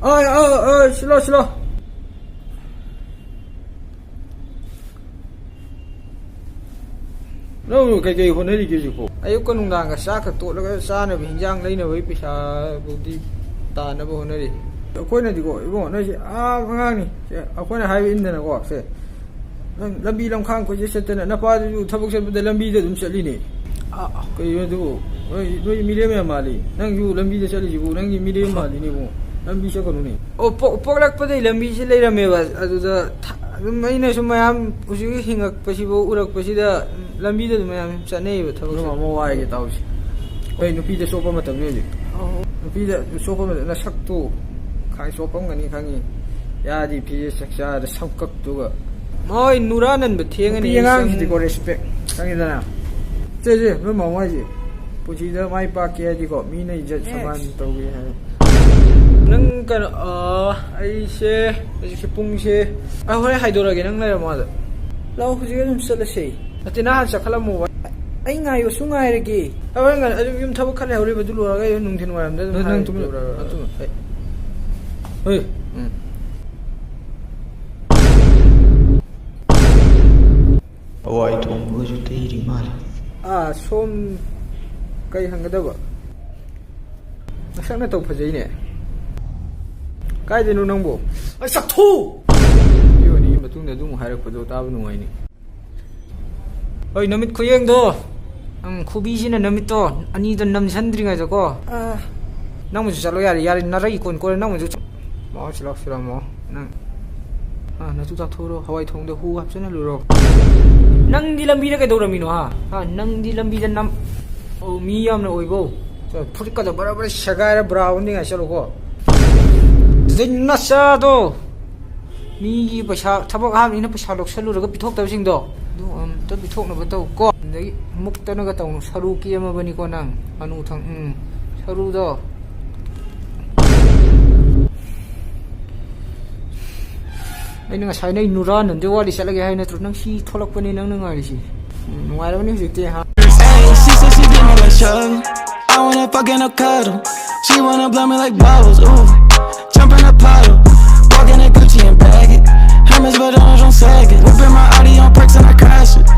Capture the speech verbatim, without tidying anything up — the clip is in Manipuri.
ꯑꯣꯏ, ꯑꯣꯏ, ꯑꯣꯏ, ꯁꯤꯂꯣ, ꯁꯤꯂꯣ꯫ ꯅꯪ ꯀꯩꯀꯩ ꯍꯣꯠꯅꯔꯤꯒꯦ ꯍꯧꯖꯤꯛꯄꯣ? ꯑꯌꯨꯛꯀ ꯅꯨꯡꯗꯥꯡꯒ ꯆꯥꯛꯀ ꯇꯣꯠꯂꯒ ꯆꯥꯅꯕ ꯍꯤꯟꯖꯥꯡ ꯂꯩꯅꯕꯒꯤ ꯄꯩꯁꯥꯕꯨꯗꯤ ꯇꯥꯅꯕ ꯍꯣꯠꯅꯔꯤ꯫ ꯑꯩꯈꯣꯏꯅꯗꯤꯀꯣ, ꯏꯕꯨꯡꯉꯣ, ꯅꯣꯏꯁꯦ ꯑꯥ ꯑꯉꯥꯡꯅꯤ꯫ ꯁꯦ, ꯑꯩꯈꯣꯏꯅ ꯍꯥꯏꯕ ꯏꯟꯗꯅꯀꯣ, ꯁꯦ, ꯅꯪ ꯂꯝꯕꯤ ꯂꯝꯈꯥꯡ ꯀꯣꯏꯆꯠ ꯆꯠꯇꯅ, ꯅꯄꯥꯗꯨꯁꯨ ꯊꯕꯛ ꯆꯠꯄꯗ ꯂꯝꯕꯤꯗ ꯑꯗꯨꯝ ꯆꯠꯂꯤꯅꯦ꯫ ꯑ, ꯑ꯫ ꯀꯩꯅꯣ ꯑꯗꯨꯕꯨ? ꯅꯣꯏ, ꯅꯣꯏ ꯃꯤꯔꯦꯝ ꯌꯥꯝ ꯃꯥꯜꯂꯤ꯫ ꯅꯪꯁꯨ ꯂꯝꯕꯤꯗ ꯆꯠꯂꯤꯁꯤꯕꯨ, ꯅꯪꯒꯤ ꯃꯤꯔꯦꯝ ꯃꯥꯜꯂꯤꯅꯦ ꯏꯕꯨꯡꯉꯣ꯫ ꯂꯝꯕꯤ ꯆꯠꯀꯅꯨꯅꯦ꯫ ꯑꯣ, ꯄꯣꯛ-, ꯄꯣꯛꯂꯛꯄꯗꯩ ꯂꯝꯕꯤꯁꯦ ꯂꯩꯔꯝꯃꯦꯕ꯫ ꯑꯗꯨꯗ ꯊ-, ꯑꯗꯨꯝ ꯑꯩꯅ ꯁꯨꯝ ꯃꯌꯥꯝ ꯍꯧꯖꯤꯛ ꯍꯤꯡꯉꯛꯄꯁꯤꯕꯨ ꯎꯔꯛꯄꯁꯤꯗ ꯂꯝꯕꯤꯗ ꯑꯗꯨꯝ ꯃꯌꯥꯝ ꯆꯠꯅꯩꯌꯦꯕ ꯊꯕꯛꯁꯦ꯫ ꯑꯗꯨꯝ ꯑꯃꯨꯛ ꯋꯥꯏꯒꯦ ꯇꯥꯎꯁꯦ꯫ ꯑꯩꯈꯣꯏ ꯅꯨꯄꯤꯗ ꯆꯣꯞꯄ ꯃꯇꯝꯅꯤ ꯍꯧꯖꯤꯛ꯫ ꯑꯣ꯫ ꯅꯨꯄꯤꯗ ꯆꯣꯞꯄ ꯃꯇꯝꯗ ꯅꯁꯛꯇꯨ ꯈꯥꯏ ꯆꯣꯞꯄꯝꯒꯅꯤ ꯈꯪꯉꯤ꯫ ꯌꯥꯗꯤ ꯐꯤꯖꯦ ꯆꯥꯛ ꯆꯥꯗ ꯁꯝꯀꯛꯇꯨꯒ꯫ ꯃꯣꯏ ꯅꯨꯔꯥ ꯅꯟꯕ ꯊꯦꯡꯉꯅꯤ ꯅꯨꯄꯤ ꯑꯩ ꯑꯉꯥꯡꯁꯤꯗꯤꯀꯣ ꯆꯪ- ꯔꯦꯁꯄꯦꯛ ꯈꯪꯉꯤꯗꯅ꯫ ꯁꯦ, ꯁꯦ, ꯅꯣꯏ ꯃꯃꯥ ꯍꯥꯏꯁꯦ ꯄꯨꯟꯁꯤꯗ ꯃꯥꯏ ꯄꯥꯛꯀꯦ ꯍꯥꯏꯗꯤꯀꯣ ꯃꯤꯅ ꯏꯖꯠ ꯁꯃꯥꯟ ꯇꯧꯒꯦ ꯍꯥꯏ꯫ ꯅꯪ ꯀꯩꯅꯣ, ꯑ, ꯑꯩꯁꯦ ꯍꯧꯖꯤꯛꯁꯦ ꯄꯨꯡꯁꯦ, ꯑ, ꯍꯣꯔꯦꯟ ꯍꯥꯏꯗꯣꯔꯛꯑꯒꯦ, ꯅꯪ ꯂꯩꯔꯝꯃꯣ ꯑꯗ꯫ ꯂꯥꯛꯑꯣ, ꯍꯧꯖꯤꯛ ꯑꯗꯨꯝ ꯆꯠꯂꯁꯦ꯫ ꯅꯠꯇꯦ, ꯅꯍꯥꯟ ꯆꯠꯈꯠꯂꯝꯃꯣꯕ꯫ ꯑꯩ ꯉꯥꯏꯕꯁꯨ ꯉꯥꯏꯔꯒꯦ꯫ ꯑ, ꯍꯣꯔꯦꯟ ꯉꯥꯏ-, ꯑꯗꯨꯝ ꯌꯨꯝ ꯊꯕꯛ ꯈꯔ ꯂꯩꯍꯧꯔꯤꯕ, ꯑꯗꯨ ꯂꯣꯏꯔꯒ ꯑꯩ ꯅꯨꯡꯊꯤꯜ ꯋꯥꯏꯔꯝꯗ ꯑꯗꯨꯝ ꯅꯪ, ꯅꯪ ꯍꯥꯏꯔꯒꯦ꯫ ꯇꯨꯃꯤꯟ-, ꯇꯨꯃꯤꯟ-, ꯑ, ꯇꯨꯃꯤꯟ-, ꯑꯩ-, ꯍꯣꯏ꯫ ꯎꯝ꯫ ꯍꯋꯥꯏ ꯊꯣꯡꯕꯒꯁꯨ ꯇꯩꯔꯤ ꯃꯥꯜꯂꯦ꯫ ꯑꯥ, ꯁꯣꯝ ꯀꯩ ꯍꯪꯒꯗꯕ? ꯅꯁꯛ ꯅꯇꯧ ꯐꯖꯩꯅꯦ꯫ ꯀꯥꯏꯗꯩꯅꯣ ꯅꯪꯕꯣ? ꯑꯩ ꯆꯠꯊꯣꯛ! ꯚꯤꯗꯤꯑꯣ ꯑꯅꯤꯒꯤ ꯃꯇꯨꯡꯗ ꯑꯗꯨꯃꯨꯛ ꯍꯥꯏꯔꯛꯄꯗꯣ ꯇꯥꯕ ꯅꯨꯡꯉꯥꯏꯅꯤ꯫ ꯍꯣꯏ, ꯅꯨꯃꯤꯠ ꯈꯨꯌꯦꯡꯗꯣ, ꯎꯝ, ꯈꯨꯕꯤꯁꯤꯅ ꯅꯨꯃꯤꯠꯇꯣ ꯑꯅꯤꯗꯣ ꯅꯝꯁꯤꯟꯗ꯭ꯔꯤꯉꯩꯗꯀꯣ꯫ ꯑꯥ꯫ ꯅꯪꯕꯨꯁꯨ ꯆꯠꯂꯣ ꯌꯥꯔꯦ, ꯌꯥꯔꯦ, ꯅꯔꯩ ꯀꯣꯟ ꯀꯣꯟꯂꯦ, ꯅꯪꯕꯨꯁꯨ ꯆꯠ-, ꯂꯥꯛꯑꯣ, ꯁꯤ ꯂꯥꯛꯑꯣ, ꯁꯤ ꯂꯥꯛꯑꯣ, ꯃꯥ, ꯅꯪ꯫ ꯑꯥ, ꯅꯇꯨ ꯆꯥꯊꯣꯛꯎꯔꯣ, ꯍꯋꯥꯏ ꯊꯣꯡꯗ ꯍꯨ ꯍꯥꯞꯆꯤꯜꯍꯜꯂꯨꯔꯣ꯫ ꯅꯪꯗꯤ ꯂꯝꯕꯤꯗ ꯀꯩꯗꯧꯔꯝꯃꯤꯅꯣ, ꯍꯥ? ꯍꯥ, ꯅꯪꯗꯤ ꯂꯝꯕꯤꯗ ꯅꯝ-, ꯑꯧ, ꯃꯤ ꯌꯥꯝꯅ ꯑꯣꯏꯕꯧ꯫ ꯆꯠ, ꯐꯨꯔꯤꯠꯀꯗꯣ ꯕꯔ ꯕꯔ ꯁꯦꯒꯥꯏꯔ ꯕ꯭ꯔꯥ ꯑꯣꯟꯅꯤꯡꯉꯥꯏ ꯆꯠꯂꯨꯀꯣ꯫ ꯑꯗꯩ ꯅꯆꯥꯗꯣ, ꯃꯤꯒꯤ ꯄꯩꯁꯥ, ꯊꯕꯛ ꯑꯍꯥꯟꯕꯅꯤꯅ ꯄꯩꯁꯥ ꯂꯧꯁꯜꯂꯨꯔꯒ ꯄꯤꯊꯣꯛꯇꯕꯁꯤꯡꯗꯣ, ꯑꯗꯨ ꯑꯝꯇ ꯄꯤꯊꯣꯛꯅꯕ ꯇꯧ ꯀꯣ꯫ ꯑꯗꯒꯤ ꯃꯨꯛꯇꯅꯒ ꯇꯧꯅꯨ, ꯁꯔꯨ ꯀꯦꯝꯃꯕꯅꯤꯀꯣ ꯅꯪ, ꯍꯅꯨ ꯊꯪ-, ꯎꯝ, ꯁꯔꯨꯗꯣ꯫ ꯑꯩꯅ ꯉꯁꯥꯏ ꯅꯪ ꯅꯨꯔꯥ ꯅꯟꯗꯦ ꯋꯥꯂꯤ ꯆꯠꯂꯒꯦ ꯍꯥꯏ ꯅꯠꯇ꯭ꯔꯣ? ꯅꯪ ꯁꯤ ꯊꯣꯛꯂꯛꯄꯅꯦ ꯅꯪ ꯅꯨꯡꯉꯥꯏꯔꯤꯁꯤ꯫ ꯎꯝ, ꯅꯨꯡꯉꯥꯏꯔꯕꯅꯤ ꯍꯧꯖꯤꯛꯇꯤ, ꯍꯥ? Ayy, she said she did me like Shug. I wanna fuck and a cuddle. She wanna blow me like bubbles, ooh. Jump in a puddle, walk in a Gucci and bag it. Hermes, but on, don't sag it. Whipping my Audi on perks and I